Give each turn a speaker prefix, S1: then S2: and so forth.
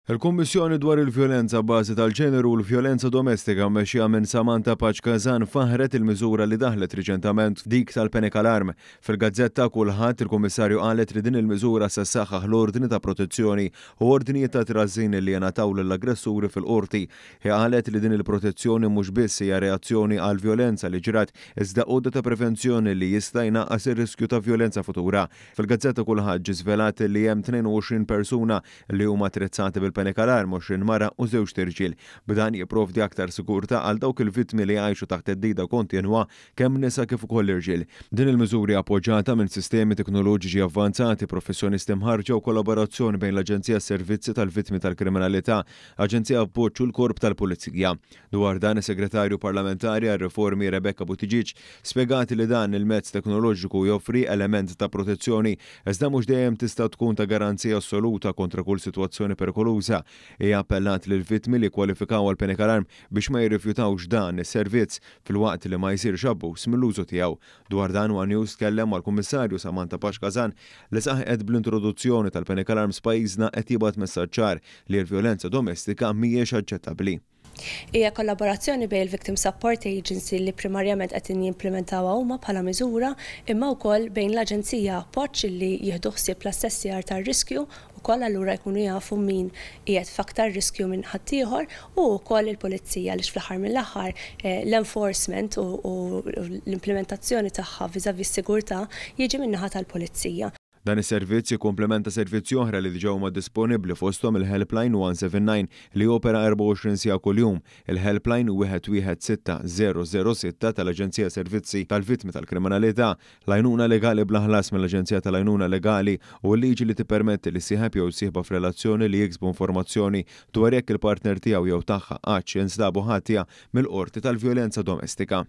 S1: Il-Kummissjoni dwar il-Vjolenza Bażi tal-Ġeneru u l-Vjolenza Domestika mmexxija minn Samantha Pace Kazan faħħret il-miżura li daħlet riċentament, dik tal-panic alarm. Fil-gazzetta Kullħadd, il-Kummissarju qalet li din il-miżura se ssaħħaħ l-ordni ta' protezzjoni u ordnijiet ta' trażżin li jingħataw lill-aggressuri fil-qorti. Hi qalet li din il-protezzjoni mhux biss hija reazzjoni għall-vjolenza li ġrat iżda għodda ta' prevenzjoni li jista' jnaqqas ir-riskju ta' vjolenza futura. Fil-gazzetta Kullħadd ġie żvelat li hemm 22 persuna li huma attrezzati bil-panic alarm, 20 mara u żewġt irġiel. B'dan jipprovdi aktar sigurtà għal dawk il-vittmi li jgħixu taħt theddida kontinwa, kemm nisa kif ukoll irġiel. Din il-miżura hija appoġġata minn sistemi teknoloġiċi avvanzati, professjonisti mħarrġa u kollaborazzjoni bejn l-Aġenzija għas-Servizzi tal-Vittmi tal-Kriminalità, Aġenzija Appoġġ u l-Korp tal-Pulizija. Dwar dan, is-Segretarju Parlamentari għar-Riformi Rebecca Buttigieg spjegat li dan il-mezz teknoloġiku joffri element ta' protezzjoni iżda mhux dejjem tista' tkun ta' garanzija assoluta kontra kull sitwazzjoni perikoluża. Hija appellat lill-vittmi li jikkwalifikaw għal panic alarm biex ma jirrifjutawx dan is-servizz filwaqt li ma jsirx abbuż mill-użu tiegħu. Dwar dan one News tkellem mal-Kummissarju Samantha Pace Kazan li saħqet bl-introduzzjoni tal-panic alarms f'pajjiżna qed jibgħat messaġġ ċar li l-vjolenza domestika mhijiex aċċettabbli.
S2: Hija kollaborazzjoni bejn il-Victim Support Agency li primarjament qed jimplementawha huma bħala miżura, imma wkoll bejn l-Aġenzija Appoġġ li jieħdu ħsieb l-assessjar tar-riskju ukoll, allura jkunu jafu min qiegħed f'aktar riskju minn ħaddieħor, u wkoll il-Pulizija, għaliex fl-aħħar mill-aħħar l-enforcement u l-implementazzjoni tagħha vis-à-vis sigurtà jiġi min-naħa tal-Pulizija.
S1: Dan is-servizz jikkumplementa servizzi oħra li diġà huma disponibbli, fosthom il-Helpline 179 li jopera 24 siegħa kuljum, il-Helpline 116006 tal-Aġenzija Servizzi tal-Vittmi tal-Kriminalità, l-għajnuna legali bla ħlas mill-Aġenzija tal-Għajnuna Legali u l-liġi li tippermetti lis-sieħeb jew sieħba f'relazzjoni li jiksbu informazzjoni dwar jekk il-partner tiegħu jew tagħha qattx instabu ħatja mill-Qorti tal-Vjolenza Domestika.